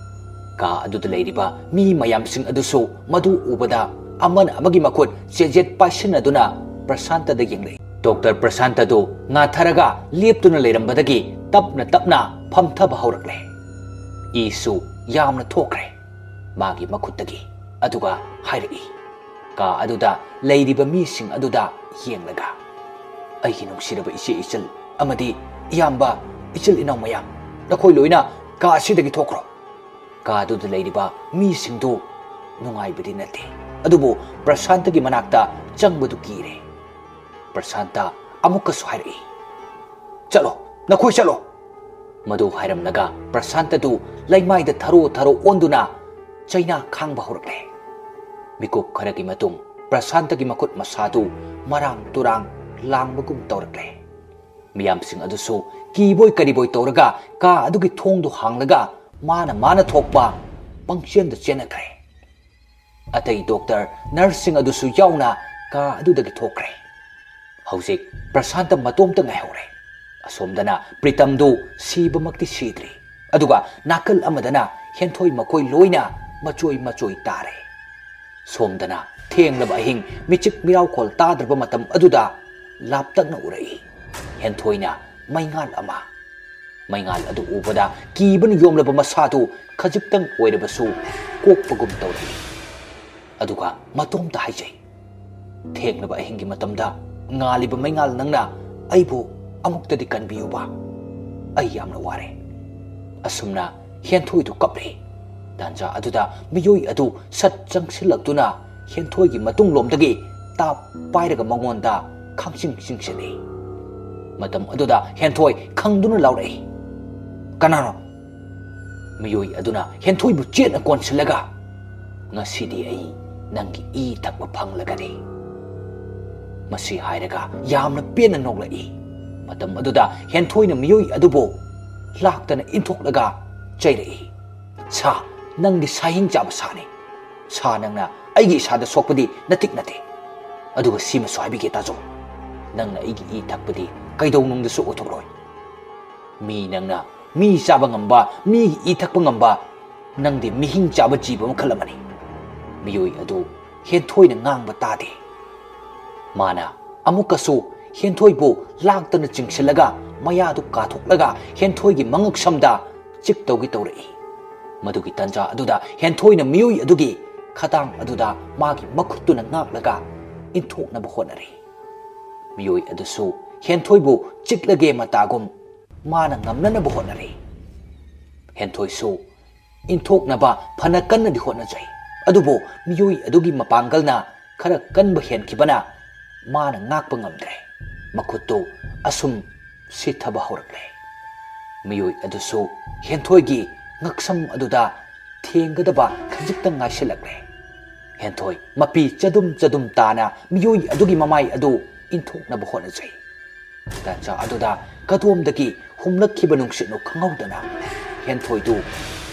ꯀꯥ ꯑꯗꯨꯗ ꯂꯩꯔꯤꯕ ꯃꯤ ꯃꯌꯥꯝꯁꯤꯡ ꯑꯗꯨꯁꯨ ꯃꯗꯨ ꯎꯕꯗ ꯑꯃꯅ ꯑꯃꯒꯤ ꯃꯈꯨꯠ ꯆꯦꯖꯦꯠ ꯄꯥꯏꯁꯤꯟꯅꯗꯨꯅ ꯄ꯭ꯔꯁꯥꯟꯇꯗ ꯌꯦꯡꯂꯛꯏ꯫ ꯗꯣꯛꯇꯔ ꯄ꯭ꯔꯁꯥꯟꯇꯗꯨ ꯉꯥꯊꯔꯒ ꯂꯦꯞꯇꯨꯅ ꯂꯩꯔꯝꯕꯗꯒꯤ ꯇꯞꯅ ꯇꯞꯅ ꯐꯝꯊꯕ ꯍꯧꯔꯛꯂꯦ꯫ ꯏꯁꯨ ꯌꯥꯝꯅ ꯊꯣꯛꯈ꯭ꯔꯦ ꯃꯥꯒꯤ ꯃꯈꯨꯠꯇꯒꯤ꯫ ꯑꯗꯨꯒ ꯍꯥꯏꯔꯛꯏ, ꯀꯥ ꯑꯗꯨꯗ ꯂꯩꯔꯤꯕ ꯃꯤꯁꯤꯡ ꯑꯗꯨꯗ ꯌꯦꯡꯂꯒ, "ꯑꯩꯒꯤ ꯅꯨꯡꯁꯤꯔꯕ ꯏꯆꯦ ꯏꯆꯜ ꯑꯃꯗꯤ ꯏꯌꯥꯝꯕ, ꯏꯆꯤꯜ ꯏꯅꯥꯎ ꯃꯌꯥꯝ, ꯅꯈꯣꯏ ꯂꯣꯏꯅ ꯀꯥ ꯑꯁꯤꯗꯒꯤ ꯊꯣꯛꯈ꯭ꯔꯣ꯫" ꯀꯥ ꯑꯗꯨꯗ ꯂꯩꯔꯤꯕ ꯃꯤꯁꯤꯡꯗꯨ ꯅꯨꯡꯉꯥꯏꯕꯗꯤ ꯅꯠꯇꯦ, ꯑꯗꯨꯕꯨ ꯄ꯭ꯔꯁꯥꯟꯇꯒꯤ ꯃꯅꯥꯛꯇ ꯆꯪꯕꯗꯨ ꯀꯤꯔꯦ꯫ ꯄ꯭ꯔꯁꯥꯟꯇ ꯑꯃꯨꯛꯀꯁꯨ ꯍꯥꯏꯔꯛꯏ, "ꯆꯠꯂꯣ, ꯅꯈꯣꯏ ꯆꯠꯂꯣ꯫" ꯃꯗꯨ ꯍꯥꯏꯔꯝꯂꯒ ꯄ꯭ꯔꯁꯥꯟꯇꯗꯨ ꯂꯩꯃꯥꯏꯗ ꯊꯔꯣ ꯊꯔꯣ ꯑꯣꯟꯗꯨꯅ ꯆꯩꯅꯥ ꯈꯥꯡꯕ ꯍꯧꯔꯛꯂꯦ꯫ ꯃꯤꯀꯨꯞ ꯈꯔꯒꯤ ꯃꯇꯨꯡ ꯄ꯭ꯔꯁꯥꯟꯇꯒꯤ ꯃꯈꯨꯠ ꯃꯁꯥꯗꯨ ꯃꯔꯥꯡ ꯇꯨꯔꯥꯡ ꯂꯥꯡꯕꯒꯨꯝ ꯇꯧꯔꯛꯂꯦ꯫ ꯃꯤꯌꯥꯝꯁꯤꯡ ꯑꯗꯨꯁꯨ ꯀꯤꯕꯣꯏ ꯀꯔꯤꯕꯣꯏ ꯇꯧꯔꯒ ꯀꯥ ꯑꯗꯨꯒꯤ ꯊꯣꯡꯗꯨ ꯍꯥꯡꯂꯒ ꯃꯥꯅ ꯃꯥꯅ ꯊꯣꯛꯄ ꯄꯪꯆꯦꯟꯗ ꯆꯦꯟꯅꯈ꯭ꯔꯦ꯫ ꯑꯇꯩ ꯗꯣꯛꯇꯔ, ꯅꯔꯁꯁꯤꯡ ꯑꯗꯨꯁꯨ ꯌꯥꯎꯅ ꯀꯥ ꯑꯗꯨꯗꯒꯤ ꯊꯣꯛꯈ꯭ꯔꯦ꯫ ꯍꯧꯖꯤꯛ ꯄ꯭ꯔꯁꯥꯟꯇ ꯃꯇꯣꯝꯇ ꯉꯥꯏꯍꯧꯔꯦ꯫ ꯑꯁꯣꯝꯗꯅ ꯄ꯭ꯔꯤꯇꯝꯗꯨ ꯁꯤꯕꯃꯛꯇꯤ ꯁꯤꯗ꯭ꯔꯤ, ꯑꯗꯨꯒ ꯅꯥꯀꯜ ꯑꯃꯗꯅ ꯍꯦꯟꯊꯣꯏ ꯃꯈꯣꯏ ꯂꯣꯏꯅ ꯃꯆꯣꯏ ꯃꯆꯣꯏ ꯇꯥꯔꯦ꯫ ꯁꯣꯝꯗꯅ ꯊꯦꯡꯂꯕ ꯑꯍꯤꯡ, ꯃꯤꯆꯤꯛ ꯃꯤꯔꯥꯎꯈꯣꯜ ꯇꯥꯗ꯭ꯔꯕ ꯃꯇꯝ ꯑꯗꯨꯗ ꯂꯥꯞꯇꯛꯅ ꯎꯔꯛꯏ ꯍꯦꯟꯊꯣꯏꯅ ꯃꯩꯉꯥꯜ ꯑꯃ꯫ ꯃꯩꯉꯥꯜ ꯑꯗꯨ ꯎꯕꯗ ꯀꯤꯕꯅ ꯌꯣꯝꯂꯕ ꯃꯁꯥꯗꯨ ꯈꯖꯤꯛꯇꯪ ꯑꯣꯏꯔꯕꯁꯨ ꯀꯣꯛꯄꯒꯨꯝ ꯇꯧꯔꯛꯏ꯫ ꯑꯗꯨꯒ ꯃꯇꯣꯝꯇ ꯍꯥꯏꯖꯩ, "ꯊꯦꯡꯂꯕ ꯑꯍꯤꯡꯒꯤ ꯃꯇꯝꯗ ꯉꯥꯜꯂꯤꯕ ꯃꯩꯉꯥꯜ ꯅꯪꯅ ꯑꯩꯕꯨ ꯑꯃꯨꯛꯇꯗꯤ ꯀꯟꯕꯤꯌꯨꯕ꯫ ꯑꯩ ꯌꯥꯝꯅ ꯋꯥꯔꯦ꯫" ꯑꯁꯨꯝꯅ ꯍꯦꯟꯊꯣꯏꯗꯨ ꯀꯞꯂꯤ꯫ ꯇꯥꯟꯖꯥ ꯑꯗꯨꯗ ꯃꯤꯑꯣꯏ ꯑꯗꯨ ꯁꯠ ꯆꯪꯁꯤꯜꯂꯛꯇꯨꯅ ꯍꯦꯟꯊꯣꯏꯒꯤ ꯃꯇꯨꯡꯂꯣꯝꯗꯒꯤ ꯇꯥꯞ ꯄꯥꯏꯔꯒ ꯃꯉꯣꯟꯗ ꯈꯪꯆꯤꯡ ꯆꯤꯡꯁꯤꯜꯂꯤ꯫ ꯃꯇꯝ ꯑꯗꯨꯗ ꯍꯦꯟꯊꯣꯏ ꯈꯪꯗꯨꯅ ꯂꯥꯎꯔꯛꯏ, "ꯀꯅꯥꯅꯣ?" ꯃꯤꯑꯣꯏ ꯑꯗꯨꯅ ꯍꯦꯟꯊꯣꯏꯕꯨ ꯆꯦꯠꯅ ꯀꯣꯟꯁꯤꯜꯂꯒ, "ꯉꯁꯤꯗꯤ ꯑꯩ ꯅꯪꯒꯤ ꯏ ꯊꯛꯄ ꯐꯪꯂꯒꯅꯤ"꯫ ꯃꯁꯤ ꯍꯥꯏꯔꯒ ꯌꯥꯝꯅ ꯄꯦꯟꯅ ꯅꯣꯛꯂꯛꯏ꯫ ꯃꯇꯝ ꯑꯗꯨꯗ ꯍꯦꯟꯊꯣꯏꯅ ꯃꯤꯑꯣꯏ ꯑꯗꯨꯕꯨ ꯂꯥꯛꯇꯅ ꯏꯟꯊꯣꯛꯂꯒ ꯆꯩꯔꯛꯏ, "ꯁꯥ, ꯅꯪꯗꯤ ꯁꯥꯍꯤꯡ ꯆꯥꯕ ꯁꯥꯅꯤ꯫ ꯁꯥ, ꯅꯪꯅ ꯑꯩꯒꯤ ꯏꯁꯥꯗ ꯁꯣꯛꯄꯗꯤ ꯅꯇꯤꯛ ꯅꯠꯇꯦ꯫ ꯑꯗꯨꯒ ꯁꯤꯃꯁꯨ ꯍꯥꯏꯕꯤꯒꯦ ꯇꯥꯖꯧ, ꯅꯪꯅ ꯑꯩꯒꯤ ꯏ ꯊꯛꯄꯗꯤ ꯀꯩꯗꯧꯅꯨꯡꯗꯁꯨ ꯑꯣꯏꯊꯣꯛꯂꯣꯏ꯫ ꯃꯤ ꯅꯪꯅ ꯃꯤ ꯆꯥꯕ ꯉꯝꯕ, ꯃꯤꯒꯤ ꯏ ꯊꯛꯄ ꯉꯝꯕ, ꯅꯪꯗꯤ ꯃꯤꯍꯤꯡ ꯆꯥꯕ ꯖꯤꯕ ꯃꯈꯜ ꯑꯃꯅꯤ"꯫ ꯃꯤꯑꯣꯏ ꯑꯗꯨ ꯍꯦꯟꯊꯣꯏꯅ ꯉꯥꯡꯕ ꯇꯥꯗꯦ꯫ ꯃꯥꯅ ꯑꯃꯨꯛꯀꯁꯨ ꯍꯦꯟꯊꯣꯏꯕꯨ ꯂꯥꯛꯇꯅ ꯆꯤꯡꯁꯤꯜꯂꯒ ꯃꯌꯥꯗꯨ ꯀꯥꯊꯣꯛꯂꯒ ꯍꯦꯟꯊꯣꯏꯒꯤ ꯃꯉꯛꯁꯝꯗ ꯆꯤꯛ ꯇꯧꯒꯦ ꯇꯧꯔꯛꯏ꯫ ꯃꯗꯨꯒꯤ ꯇꯟꯖꯥ ꯑꯗꯨꯗ ꯍꯦꯟꯊꯣꯏꯅ ꯃꯤꯑꯣꯏ ꯑꯗꯨꯒꯤ ꯈꯗꯥꯡ ꯑꯗꯨꯗ ꯃꯥꯒꯤ ꯃꯈꯨꯠꯇꯨꯅ ꯉꯥꯛꯂꯒ ꯏꯟꯊꯣꯛꯅꯕ ꯍꯣꯠꯅꯔꯤ꯫ ꯃꯤꯑꯣꯏ ꯑꯗꯨꯁꯨ ꯍꯦꯟꯊꯣꯏꯕꯨ ꯆꯤꯛꯂꯒꯦ ꯃꯇꯥꯒꯨꯝ ꯃꯥꯅ ꯉꯝꯅꯅꯕ ꯍꯣꯠꯅꯔꯤ꯫ ꯍꯦꯟꯊꯣꯏꯁꯨ ꯏꯟꯊꯣꯛꯅꯕ ꯐꯅ ꯀꯟꯅꯗꯤ ꯍꯣꯠꯅꯖꯩ, ꯑꯗꯨꯕꯨ ꯃꯤꯑꯣꯏ ꯑꯗꯨꯒꯤ ꯃꯄꯥꯡꯒꯜꯅ ꯈꯔ ꯀꯟꯕ ꯍꯦꯟꯈꯤꯕꯅ ꯃꯥꯅ ꯉꯥꯛꯄ ꯉꯝꯗ꯭ꯔꯦ꯫ ꯃꯈꯨꯠꯇꯨ ꯑꯁꯨꯝ ꯁꯤꯊꯕ ꯍꯧꯔꯛꯂꯦ꯫ ꯃꯤꯑꯣꯏ ꯑꯗꯨꯁꯨ ꯍꯦꯟꯊꯣꯏꯒꯤ ꯉꯛꯁꯝ ꯑꯗꯨꯗ ꯊꯦꯡꯒꯗꯕ ꯈꯖꯤꯛꯇꯪ ꯉꯥꯏꯁꯤꯜꯂꯛꯂꯦ꯫ ꯍꯦꯟꯊꯣꯏ ꯃꯄꯤ ꯆꯗꯨꯝ ꯆꯗꯨꯝ ꯇꯥꯅ ꯃꯤꯑꯣꯏ ꯑꯗꯨꯒꯤ ꯃꯃꯥꯏ ꯑꯗꯨ ꯏꯟꯊꯣꯛꯅꯕ ꯍꯣꯠꯅꯖꯩ꯫ ꯇꯥꯟꯖꯥ ꯑꯗꯨꯗ ꯀꯗꯣꯝꯗꯒꯤ ꯍꯨꯝꯂꯛꯈꯤꯕ ꯅꯨꯡꯁꯤꯠꯅꯣ ꯈꯪꯍꯧꯗꯅ ꯍꯦꯟꯊꯣꯏꯗꯨ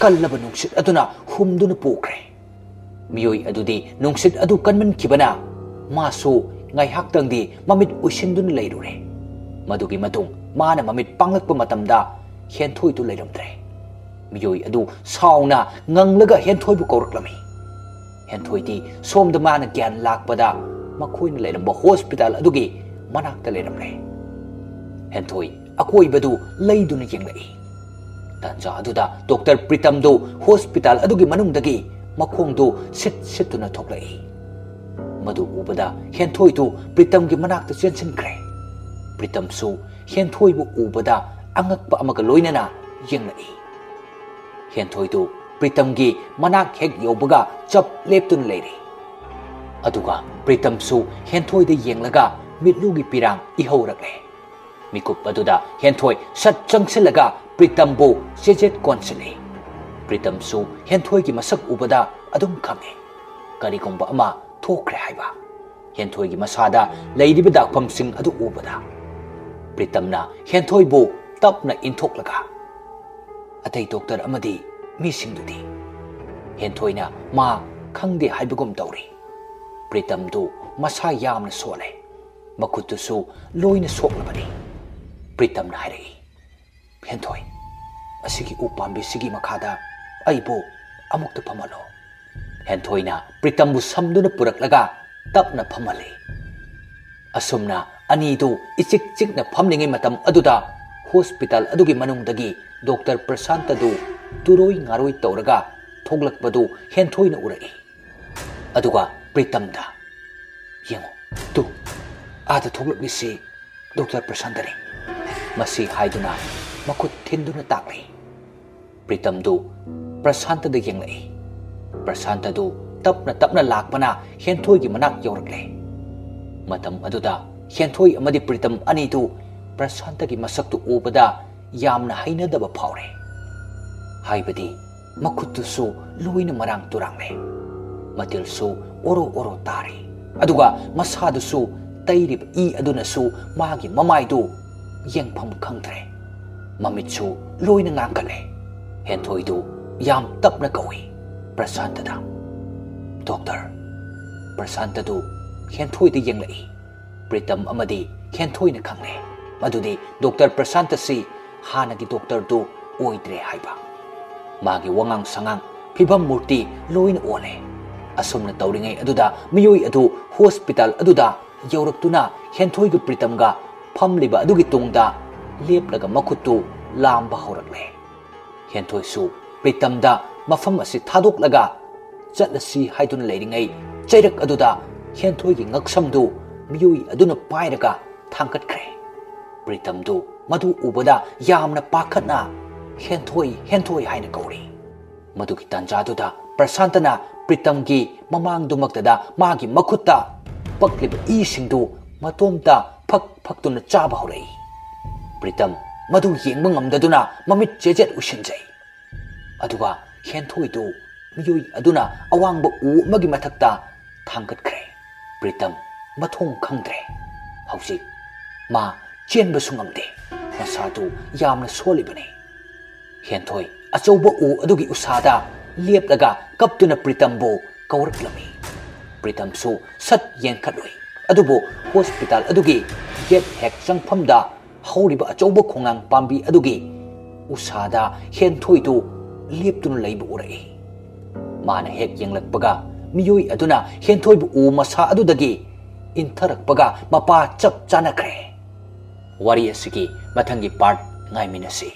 ꯀꯜꯂꯕ ꯅꯨꯡꯁꯤꯠ ꯑꯗꯨꯅ ꯍꯨꯝꯗꯨꯅ ꯄꯨꯈ꯭ꯔꯦ꯫ ꯃꯤꯑꯣꯏ ꯑꯗꯨꯗꯤ ꯅꯨꯡꯁꯤꯠ ꯑꯗꯨ ꯀꯟꯃꯟꯈꯤꯕꯅ ꯃꯥꯁꯨ ꯉꯥꯏꯍꯥꯛꯇꯪꯗꯤ ꯃꯃꯤꯠ ꯎꯏꯁꯤꯟꯗꯨꯅ ꯂꯩꯔꯨꯔꯦ꯫ ꯃꯗꯨꯒꯤ ꯃꯇꯨꯡ ꯃꯥꯅ ꯃꯃꯤꯠ ꯄꯥꯡꯂꯛꯄ ꯃꯇꯝꯗ ꯍꯦꯟꯊꯣꯏꯗꯨ ꯂꯩꯔꯝꯗ꯭ꯔꯦ꯫ ꯃꯤꯑꯣꯏ ꯑꯗꯨ ꯁꯥꯎꯅ ꯉꯪꯂꯒ ꯍꯦꯟꯊꯣꯏꯕꯨ ꯀꯧꯔꯛꯂꯝꯃꯤ꯫ ꯍꯦꯟꯊꯣꯏꯗꯤ ꯁꯣꯝꯗ ꯃꯥꯅ ꯒ꯭ꯌꯥꯟ ꯂꯥꯛꯄꯗ ꯃꯈꯣꯏꯅ ꯂꯩꯔꯝꯕ ꯍꯣꯁꯄꯤꯇꯥꯜ ꯑꯗꯨꯒꯤ ꯃꯅꯥꯛꯇ ꯂꯩꯔꯝꯂꯦ꯫ ꯍꯦꯟꯊꯣꯏ ꯑꯀꯣꯏꯕꯗꯨ ꯂꯩꯗꯨꯅ ꯌꯦꯡꯂꯛꯏ꯫ ꯇꯥꯟꯖꯥ ꯑꯗꯨꯗ ꯗꯣꯛꯇꯔ ꯄ꯭ꯔꯤꯇꯝꯗꯨ ꯍꯣꯁꯄꯤꯇꯥꯜ ꯑꯗꯨꯒꯤ ꯃꯅꯨꯡꯗꯒꯤ ꯃꯈꯣꯡꯗꯨ ꯁꯤꯠ ꯁꯤꯠꯇꯨꯅ ꯊꯣꯛꯂꯛꯏ꯫ ꯃꯗꯨ ꯎꯕꯗ ꯍꯦꯟꯊꯣꯏꯗꯨ ꯄ꯭ꯔꯤꯇꯝꯒꯤ ꯃꯅꯥꯛꯇ ꯆꯦꯟꯁꯤꯟꯈ꯭ꯔꯦ꯫ ꯄ꯭ꯔꯤꯇꯝꯁꯨ ꯍꯦꯟꯊꯣꯏꯕꯨ ꯎꯕꯗ ꯑꯉꯛꯄ ꯑꯃꯒ ꯂꯣꯏꯅꯅ ꯌꯦꯡꯂꯛꯏ꯫ ꯍꯦꯟꯊꯣꯏꯗꯨ ꯄ꯭ꯔꯤꯇꯝꯒꯤ ꯃꯅꯥꯛ ꯍꯦꯛ ꯌꯧꯕꯒ ꯆꯞ ꯂꯦꯞꯇꯨꯅ ꯂꯩꯔꯦ꯫ ꯑꯗꯨꯒ ꯄ꯭ꯔꯤꯇꯝꯁꯨ ꯍꯦꯟꯊꯣꯏꯗ ꯌꯦꯡꯂꯒ ꯃꯤꯠꯂꯨꯒꯤ ꯄꯤꯔꯥꯡ ꯏꯍꯧꯔꯛꯂꯦ꯫ ꯃꯤꯀꯨꯞ ꯑꯗꯨꯗ ꯍꯦꯟꯊꯣꯏ ꯁꯠ ꯆꯪꯁꯤꯜꯂꯒ ꯄ꯭ꯔꯤꯇꯝꯕꯨ ꯆꯦꯖꯦꯠ ꯀꯣꯟꯁꯤꯜꯂꯦ꯫ ꯄ꯭ꯔꯤꯇꯝꯁꯨ ꯍꯦꯟꯊꯣꯏꯒꯤ ꯃꯁꯛ ꯎꯕꯗ ꯑꯗꯨꯝ ꯈꯪꯉꯤ, ꯀꯔꯤꯒꯨꯝꯕ ꯑꯃ ꯊꯣꯛꯈ꯭ꯔꯦ ꯍꯥꯏꯕ꯫ ꯍꯦꯟꯊꯣꯏꯒꯤ ꯃꯁꯥꯗ ꯂꯩꯔꯤꯕ ꯗꯥꯛꯐꯝꯁꯤꯡ ꯑꯗꯨ ꯎꯕꯗ ꯄ꯭ꯔꯤꯇꯝꯅ ꯍꯦꯟꯊꯣꯏꯕꯨ ꯇꯞꯅ ꯏꯟꯊꯣꯛꯂꯒ, "ꯑꯇꯩ ꯗꯣꯛꯇꯔ ꯑꯃꯗꯤ ꯃꯤꯁꯤꯡꯗꯨꯗꯤ?" ꯍꯦꯟꯊꯣꯏꯅ ꯃꯥ ꯈꯪꯗꯦ ꯍꯥꯏꯕꯒꯨꯝ ꯇꯧꯔꯤ꯫ ꯄ꯭ꯔꯤꯇꯝꯗꯨ ꯃꯁꯥ ꯌꯥꯝꯅ ꯁꯣꯜꯂꯦ, ꯃꯈꯨꯠꯇꯨꯁꯨ ꯂꯣꯏꯅ ꯁꯣꯛꯂꯕꯅꯤ꯫ ꯄ꯭ꯔꯤꯇꯝꯅ ꯍꯥꯏꯔꯛꯏ, "ꯍꯦꯟꯊꯣꯏ, ꯑꯁꯤꯒꯤ ꯎ ꯄꯥꯝꯕꯤꯁꯤꯒꯤ ꯃꯈꯥꯗ ꯑꯩꯕꯨ ꯑꯃꯨꯛꯇ ꯐꯝꯍꯜꯂꯣ꯫" ꯍꯦꯟꯊꯣꯏꯅ ꯄ꯭ꯔꯤꯇꯝꯕꯨ ꯁꯝꯗꯨꯅ ꯄꯨꯔꯛꯂꯒ ꯇꯞꯅ ꯐꯝꯍꯜꯂꯤ꯫ ꯑꯁꯨꯝꯅ ꯑꯅꯤꯗꯨ ꯏꯆꯤꯛ ꯆꯤꯛꯅ ꯐꯝꯂꯤꯉꯩ ꯃꯇꯝ ꯑꯗꯨꯗ ꯍꯣꯁꯄꯤꯇꯥꯜ ꯑꯗꯨꯒꯤ ꯃꯅꯨꯡꯗꯒꯤ ꯗꯣꯛꯇꯔ ꯄ꯭ꯔꯁꯥꯟꯇꯗꯨ ꯇꯨꯔꯣꯏ ꯉꯥꯔꯣꯏ ꯇꯧꯔꯒ ꯊꯣꯛꯂꯛꯄꯗꯨ ꯍꯦꯟꯊꯣꯏꯅ ꯎꯔꯛꯏ꯫ ꯑꯗꯨꯒ ꯄ꯭ꯔꯤꯇꯝꯗ, "ꯌꯦꯡꯉꯨ, ꯇꯨ, ꯑꯥꯗ ꯊꯣꯛꯂꯛꯂꯤꯁꯤ ꯗꯣꯛꯇꯔ ꯄ꯭ꯔꯁꯥꯟꯇꯅꯤ꯫" ꯃꯁꯤ ꯍꯥꯏꯗꯨꯅ ꯃꯈꯨꯠ ꯊꯤꯟꯗꯨꯅ ꯇꯥꯛꯂꯤ꯫ ꯄ꯭ꯔꯤꯇꯝꯗꯨ ꯄ꯭ꯔꯁꯥꯟꯇꯗ ꯌꯦꯡꯂꯛꯏ꯫ ꯄ꯭ꯔꯁꯥꯟꯇꯗꯨ ꯇꯞꯅ ꯇꯞꯅ ꯂꯥꯛꯄꯅ ꯍꯦꯟꯊꯣꯏꯒꯤ ꯃꯅꯥꯛ ꯌꯧꯔꯛꯂꯦ꯫ ꯃꯇꯝ ꯑꯗꯨꯗ ꯍꯦꯟꯊꯣꯏ ꯑꯃꯗꯤ ꯄ꯭ꯔꯤꯇꯝ ꯑꯅꯤꯗꯨ ꯄ꯭ꯔꯁꯥꯟꯇꯒꯤ ꯃꯁꯛꯇꯨ ꯎꯕꯗ ꯌꯥꯝꯅ ꯍꯩꯅꯗꯕ ꯐꯥꯎꯔꯦ꯫ ꯍꯥꯏꯕꯗꯤ ꯃꯈꯨꯠꯇꯨꯁꯨ ꯂꯣꯏꯅ ꯃꯔꯥꯡ ꯇꯨꯔꯥꯡꯂꯦ, ꯃꯇꯤꯜꯁꯨ ꯑꯣꯔꯣ ꯑꯣꯔꯣ ꯇꯥꯔꯤ, ꯑꯗꯨꯒ ꯃꯁꯥꯗꯨꯁꯨ ꯇꯩꯔꯤꯕ ꯏ ꯑꯗꯨꯅꯁꯨ ꯃꯥꯒꯤ ꯃꯃꯥꯏꯗꯨ ꯌꯦꯡꯐꯝ ꯈꯪꯗ꯭ꯔꯦ꯫ ꯃꯃꯤꯠꯁꯨ ꯂꯣꯏꯅ ꯉꯥꯡꯈꯠꯂꯦ꯫ ꯍꯦꯟꯊꯣꯏꯗꯨ ꯌꯥꯝ ꯇꯞꯅ ꯀꯧꯏ, "ꯄ꯭ꯔꯁꯥꯟꯇꯗ꯫" "ꯗꯣꯛꯇꯔ꯫" ꯄ꯭ꯔꯁꯥꯟꯇꯗꯨ ꯍꯦꯟꯊꯣꯏꯗ ꯌꯦꯡꯂꯛꯏ꯫ ꯄ꯭ꯔꯤꯇꯝ ꯑꯃꯗꯤ ꯍꯦꯟꯊꯣꯏꯅ ꯈꯪꯂꯦ ꯃꯗꯨꯗꯤ ꯗꯣꯛꯇꯔ ꯄ꯭ꯔꯁꯥꯟꯇꯁꯤ ꯍꯥꯟꯅꯒꯤ ꯗꯣꯛꯇꯔꯗꯨ ꯑꯣꯏꯗ꯭ꯔꯦ ꯍꯥꯏꯕ꯫ ꯃꯥꯒꯤ ꯋꯥꯉꯥꯡ ꯁꯉꯥꯡ, ꯐꯤꯕꯝ ꯃꯨꯔꯇꯤ ꯂꯣꯏꯅ ꯑꯣꯜꯂꯦ꯫ ꯑꯁꯨꯝꯅ ꯇꯧꯔꯤꯉꯩ ꯑꯗꯨꯗ ꯃꯤꯑꯣꯏ ꯑꯗꯨ ꯍꯣꯁꯄꯤꯇꯥꯜ ꯑꯗꯨꯗ ꯌꯧꯔꯛꯇꯨꯅ ꯍꯦꯟꯊꯣꯏꯒ ꯄ꯭ꯔꯤꯇꯝꯒ ꯐꯝꯂꯤꯕ ꯑꯗꯨꯒꯤ ꯇꯨꯡꯗ ꯂꯦꯞꯂꯒ ꯃꯈꯨꯠꯇꯨ ꯂꯥꯝꯕ ꯍꯧꯔꯛꯂꯦ꯫ ꯍꯦꯟꯊꯣꯏꯁꯨ ꯄ꯭ꯔꯤꯇꯝꯗ ꯃꯐꯝ ꯑꯁꯤ ꯊꯥꯗꯣꯛꯂꯒ ꯆꯠꯂꯁꯤ ꯍꯥꯏꯗꯨꯅ ꯂꯩꯔꯤꯉꯩ ꯆꯩꯔꯛ ꯑꯗꯨꯗ ꯍꯦꯟꯊꯣꯏꯒꯤ ꯉꯛꯁꯝꯗꯨ ꯃꯤꯑꯣꯏ ꯑꯗꯨꯅ ꯄꯥꯏꯔꯒ ꯊꯥꯡꯒꯠꯈ꯭ꯔꯦ꯫ ꯄ꯭ꯔꯤꯇꯝꯗꯨ ꯃꯗꯨ ꯎꯕꯗ ꯌꯥꯝꯅ ꯄꯥꯈꯠꯅ "ꯍꯦꯟꯊꯣꯏ, ꯍꯦꯟꯊꯣꯏ" ꯍꯥꯏꯅ ꯀꯧꯔꯤ꯫ ꯃꯗꯨꯒꯤ ꯇꯥꯟꯖꯥꯗꯨꯗ ꯄ꯭ꯔꯁꯥꯟꯇꯅ ꯄ꯭ꯔꯤꯇꯝꯒꯤ ꯃꯃꯥꯡꯗꯨꯃꯛꯇꯗ ꯃꯥꯒꯤ ꯃꯈꯨꯠꯇ ꯄꯛꯂꯤꯕ ꯏꯁꯤꯡꯗꯨ ꯃꯇꯣꯝꯇ ꯐꯛ ꯐꯛꯇꯨꯅ ꯆꯥꯕ ꯍꯧꯔꯛꯏ꯫ ꯄ꯭ꯔꯤꯇꯝ ꯃꯗꯨ ꯌꯦꯡꯕ ꯉꯝꯗꯗꯨꯅ ꯃꯃꯤꯠ ꯆꯦꯖꯦꯠ ꯎꯏꯁꯤꯟꯖꯩ꯫ ꯑꯗꯨꯒ ꯍꯦꯟꯊꯣꯏꯗꯨ ꯃꯤꯑꯣꯏ ꯑꯗꯨꯅ ꯑꯋꯥꯡꯕ ꯎ ꯑꯃꯒꯤ ꯃꯊꯛꯇ ꯊꯥꯡꯒꯠꯈ꯭ꯔꯦ꯫ ꯄ꯭ꯔꯤꯇꯝ ꯃꯊꯣꯡ ꯈꯪꯗ꯭ꯔꯦ꯫ ꯍꯧꯖꯤꯛ ꯃꯥ ꯆꯦꯟꯕꯁꯨ ꯉꯝꯗꯦ꯫ ꯃꯁꯥꯗꯨ ꯌꯥꯝꯅ ꯁꯣꯜꯂꯤꯕꯅꯤ꯫ ꯍꯦꯟꯊꯣꯏ ꯑꯆꯧꯕ ꯎ ꯑꯗꯨꯒꯤ ꯎꯁꯥꯗ ꯂꯦꯞꯂꯒ ꯀꯞꯇꯨꯅ ꯄ꯭ꯔꯤꯇꯝꯕꯨ ꯀꯧꯔꯛꯂꯝꯃꯤ꯫ ꯄ꯭ꯔꯤꯇꯝꯁꯨ ꯁꯠ ꯌꯦꯡꯈꯠꯂꯨꯏ꯫ ꯑꯗꯨꯕꯨ ꯍꯣꯁꯄꯤꯇꯥꯜ ꯑꯗꯨꯒꯤ ꯒꯦꯠ ꯍꯦꯛ ꯆꯪꯐꯝꯗ ꯍꯧꯔꯤꯕ ꯑꯆꯧꯕ ꯈꯣꯡꯅꯥꯡ ꯄꯥꯝꯕꯤ ꯑꯗꯨꯒꯤ ꯎꯁꯥꯗ ꯍꯦꯟꯊꯣꯏꯗꯨ ꯂꯦꯞꯇꯨꯅ ꯂꯩꯕ ꯎꯔꯛꯏ꯫ ꯃꯥꯅ ꯍꯦꯛ ꯌꯦꯡꯂꯛꯄꯒ ꯃꯤꯑꯣꯏ ꯑꯗꯨꯅ ꯍꯦꯟꯊꯣꯏꯕꯨ ꯎ ꯃꯁꯥ ꯑꯗꯨꯗꯒꯤ ꯏꯟꯊꯔꯛꯄꯒ ꯃꯄꯥ ꯆꯞ ꯆꯥꯅꯈ꯭ꯔꯦ꯫ ꯋꯥꯔꯤ ꯑꯁꯤꯒꯤ ꯃꯊꯪꯒꯤ ꯄꯥꯔꯠ ꯉꯥꯏꯃꯤꯟꯅꯁꯤ꯫